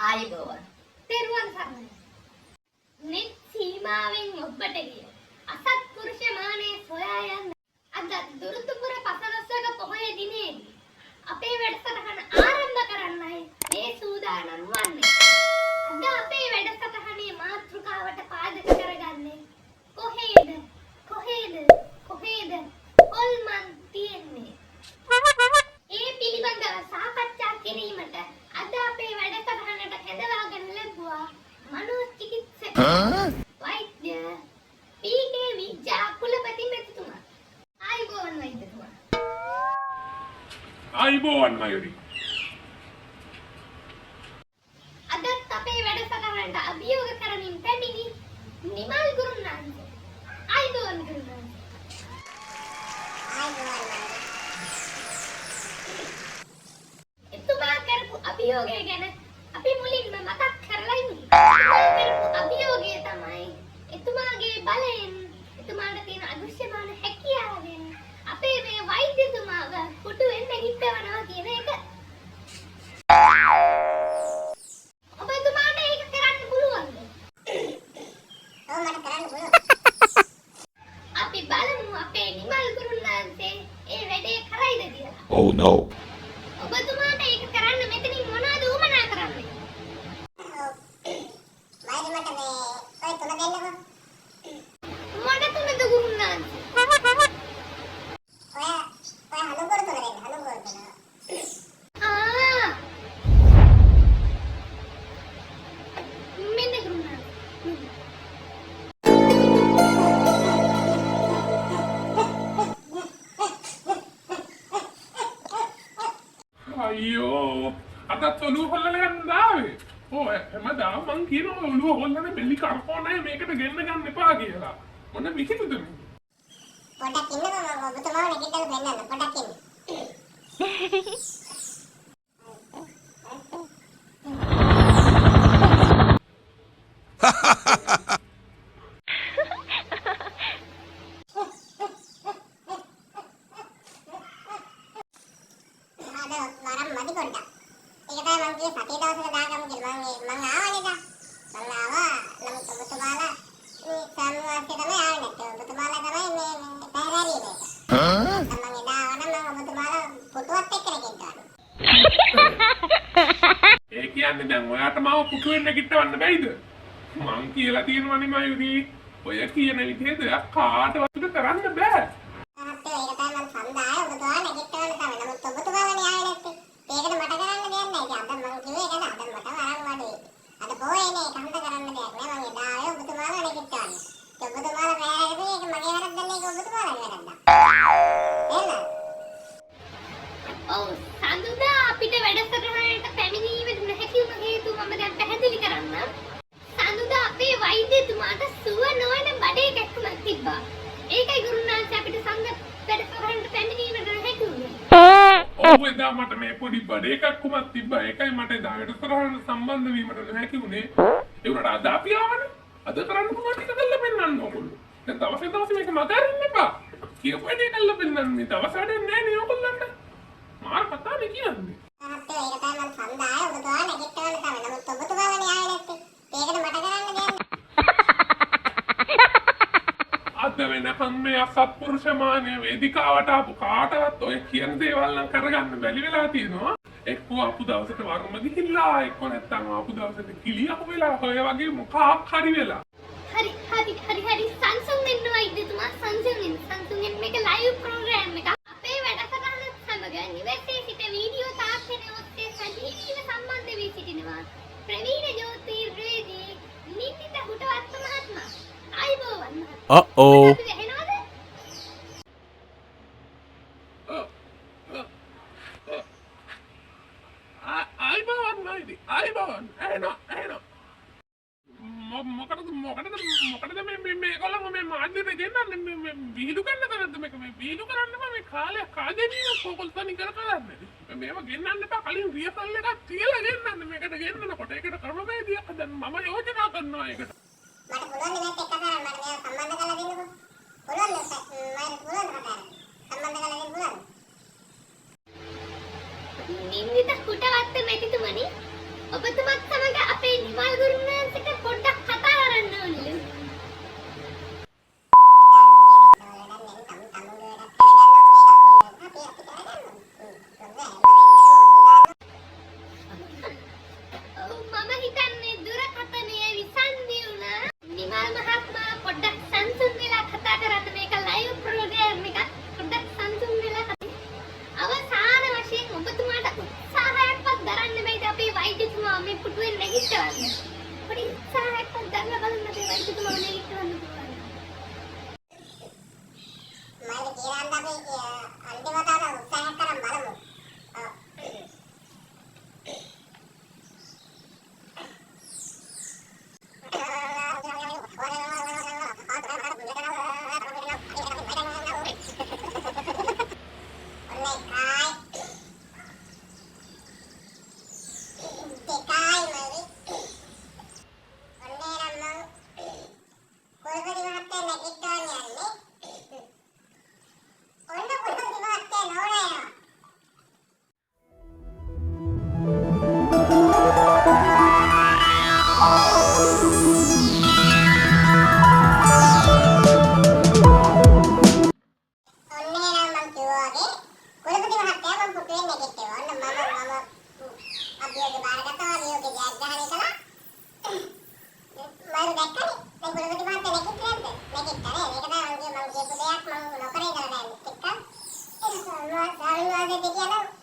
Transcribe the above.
ආයුබෝවන්. තෙරුවන් සරණයි. නෙත් සීමාවෙන් ඔබට ගිය අසත්පුරුෂ මානය සොයා යන්න අද දුරුතුපුර පසළොස්වක පොහොය දිනේදී අපේ වැඩසටහන ආරම්භ කරන්නයි මේ සූදානම් වන්නේ. අද අපේ වැඩසටහනේ මාතෘකාවට පාදක කරගන්නේ කොහේද කොහේද කොහේද හොල්මන් තියෙන්නේ? ඒ පිළිබඳව සාකච්ඡා කිරීමට අද අපේ වැඩසටහනට කැඳවාගෙන ලැබුවා මනෝචිකිත්සක වෛද්‍ය පී.කේ. විජ්ජා කුලපති මැතිතුමා. ආයුබෝවන් වෛද්‍යතුමා. ආයුබෝවන් මයුරි. අදත් අපේ වැඩසටහනට අභියෝග කරමින් පැමිණි නිමල් ගුරුනාන්සේ. ආයුබෝවන් ගුරුනාන්සේ. ආයුබෝවන් මයුරි. එතුමා කරපු අභියෝගය ගැන අපි මුලින්ම මතක් කරලා ඉමු. එතුමා කරපු අභියෝගය තමයි එතුමාගේ බලයෙන් එතුමාට තියෙන අදෘශ්‍යමාන හැකියාවෙන් අපේ මේ වෛද්‍යතුමාව පුටුවෙන් නැගිටවනවා කියන එක. ඔබතුමාට ඒක කරන්න පුළුවන්ද? ඔව්, මට කරන්න පුළුවන්. අපි බලමු අපේ නිමල් ගුරුනාන්සේ ඒ වැඩේ කරයිද කියලා. Oh no. ඔබතුමාට ඒක කරන්න මෙතනින් මොනවද උවමනා කරන්නේ? ඔව්. මයුරි, මට මේ ඔය තුන දෙන්නකෝ. මොන තුනද ගුරුනාන්සේ? ඔය ඔය හලුගොර තුන දෙන්න, හලුගොර තුන. ආ, මෙන්න ගුරුනාන්සේ. අයියෝ, අදත් ඔළුව හොල්ලලා යන්න ආවේ. ඔව්, හැමදාම මං කියනවා ඔළුව හොල්ලන බෙලි කරකවන අය මේකට ගෙන්න ගන්න එපා කියලා. මොන විහිළුද මේ? පොඩ්ඩක් ඉන්නකෝ, මම ඔබතුමාව නැගිටලා පෙන්නන්න. පොඩ්ඩක් ඉන්න. අද වරම් මදි පොඩ්ඩක්. ඒක තමයි මං කිව්වේ සතිය දවසක දාගමු කියලා. මං ආවනේ දා. මං ආවා. නමුත් ඔබතුමාලා මේ ස්වාමීන් වහන්සේ තමයි ආවේ නැත්තේ. ඔබතුමාලා තමයි මේ මේ පැහැර ඇරියේ මේක. නැත්තම් මං එදා ආවා නම් මං ඔබතුමාලා පුටුවත් එක්ක නැගිට්ටා. ඒ කියන්නේ දැන් ඔයාට මාව පුටුවෙන් නැගිටවන්න බැයිද? මං කියලා තියෙනවනේ මයුරි. ඔය කියන විදිහේ දෙයක් කාටවත් කරන්න බෑ. මහත්තයෝ, ඒක තමයි මං සඳහා ආවේ ඔබතුමාලා නැගිටවන්න තමයි. නමුත් ඔබතුමාලානේ ආවේ නැත්තේ. ඒකට මට කරන්න දෙයක් නෑ. ඉතින් අද මං කිව්වේ ඒකද, අද මට වරම් අඩුයි. අද පොයේනේ, ඒක හන්ද කරන්න දෙයක් නෑ. මං එදා ආවේ ඔබතුමාලා නැගිටවන්න. ඉතින් ඔබතුමාලා පැහැර ඇරියේ, ඒක මගේ වැරද්දක් නෙවෙයි, ඒක ඔබතුමාලාගේ වැරද්දක්. එහෙනම් ඔව්, සඳුදා අපිට වැඩසටහනට පැමිණීමට නොහැකි වුණ හේතුව මම දැන් පැහැදිලි කරන්නම්. සඳුදා අපේ වෛද්‍යතුමාට සුව නොවන බඩේ කැක්කුමක් තිබ්බා. ඒකයි ගුරුනාන්සේ අපිට සංඝ වැඩසටහනට පැමිණීමට නොහැකි වුණේ. ඔව්, එදා මට මේ පොඩි බඩ එකක්කුමක් තිබ්බා. ඒකයි මට එදා වැඩසටහනට සම්බන්ධ වීමට නොහැකි වුණේ. ඒ වුණාට අද අපි ආවනේ. අද කරන්න පුළුවන් ටික කරලා පෙන්නන්න ඕගොල්ලෝ. දැන් දවසේ දවසේ මේක මත අරින්න එපා. කියපු වැඩේ කරලා පෙන්නන්න. මේ දවස් වැඩක් නෑ නේ ඕගොල්ලන්ට. මාර කතානේ කියන්නේ. මහත්තයෝ, ඒක තමයි මං සඳහා ආවේ ඔබතුමාලා නැගිටවන්න තමයි. නමුත් ඔබතුමාලානේ ආවේ නැත්තේ. ඒකට මට කරන්න දෙයක් නෑ. අද වෙනකන් මේ අසත්පුරුෂ මානය වේදිකාවට ආපු කාටවත් ඔය කියන දේවල් නම් කරගන්න බැරි වෙලා තියෙනවා. එක්කෝ ආපු දවසට වර්ම ගිහිල්ලා, එක්කෝ නැත්තම් ආපු දවසට කිලි අහු වෙලා, ඔය වගේ මොකක් හරි වෙලා. හරි හරි හරි හරි, සංසුන් වෙන්න වෛද්‍යතුමා, සංසුන් වෙන්න, සංසුන් වෙන්න. මේක ලයිව් ප්‍රෝග්‍රෑම් එකක්. අපේ වැඩසටහනත් සමග නිවසේ සිට වීඩියෝ තාක්ෂණය ඔස්සේ සජීවීව සම්බන්ධ වී සිටිනවා ප්‍රවීණ ජ්‍යොතිර්වේදී නින්දිත හුටවත්ත මහත්මයා. ආයුබෝවන් මහත්මයා. Uh-oh. අපි ඇහෙනවද? ආයුබෝවන් මයිටි, ආයුබෝවන්. ඇහෙනවා, ඇහෙනවා. මොකටද මොකටද මොකටද මේ මේ මේගොල්ලන්ව මේ මාධ්‍යට ගෙන්නන්නේ? මේ මේ විහිළු කරන්න තරම්ද මේක? මේ විහිළු කරන්න එපා. මේ කාලයක් කාදෙනීමක් ඕගොල්ලෝ තනි කර කරන්නේ. මේව ගෙන්නන්න එපා. කලින් රියසල් එකක් තියලා ගෙන්නන්න. මේකට ගෙන්නනකොට ඒකට ක්‍රමවේදයක් හදන්න. මම යෝජනා කරනවා ඒකට. මට පුළුවන් නේ මේත් එක්ක කතා කරන්න. මට මේව සම්බන්ධ කරලා දෙන්නකෝ. පුළුවන් නේ මට පුළුවන් කතා කරන්න. සම්බන්ධ කරලා දෙන්න පුළුවන්ද? නින්දිත හුටවත්ත මැතිතුමනි, ඔබතුමත් සමග මම හිතන්නේ දුරකථනය විසන්ධි වුණා. නිමල් මහත්මයා පොඩ්ඩක් සංසුන් වෙලා කතා කරන්න. මේක ලයිව් ප්‍රෝග්‍රෑම් එකක්. පොඩ්ඩක් සංසුන් වෙලා අවසාන වශයෙන් ඔබතුමාට උත්සාහයක්වත් දරන්න බැයිද අපේ වෛද්‍යතුමා මේ පුටුවෙන් නැගිටවන්න? පොඩි උත්සාහයක්වත් දරලා බලන්න අපේ වෛද්‍යතුමාව නැගිටවන්න පුළුවන්. මම කියනනම් අපි අන්තිම වතාවට උත්සාහයක් කරන් බලමු. ඔව්. ඔන්න එකයි, දෙකයි මල්ලි. ඔන්න එහෙනම් මං කුලපති මහත්තයා නැගිටවන්න යන්නේ. ඔන්න කුලපති මහත්තයා නෝනා එනවා. ඔන්න එහෙනම් මං කිව්වා වගේ කුලපති මහත්තයා මං පුටුවෙන් නැගිට්ටුවා. ඔන්න මම මම අභියෝග බාරගත්තා. අභියෝග ජයග්‍රහණය කළා. මම දැක්කනේ දැන් කුලපති මහත්තයා නැගිට්ටේ නැද්ද? නැගිට්ටා නේද? ඒක තමයි මං කිව්වේ. මං කියපු දෙයක් මං නොකර ඉඳලා නෑ අනිත් එක්ක. ස්වාමීන් වහන්සේ දෙකියනම්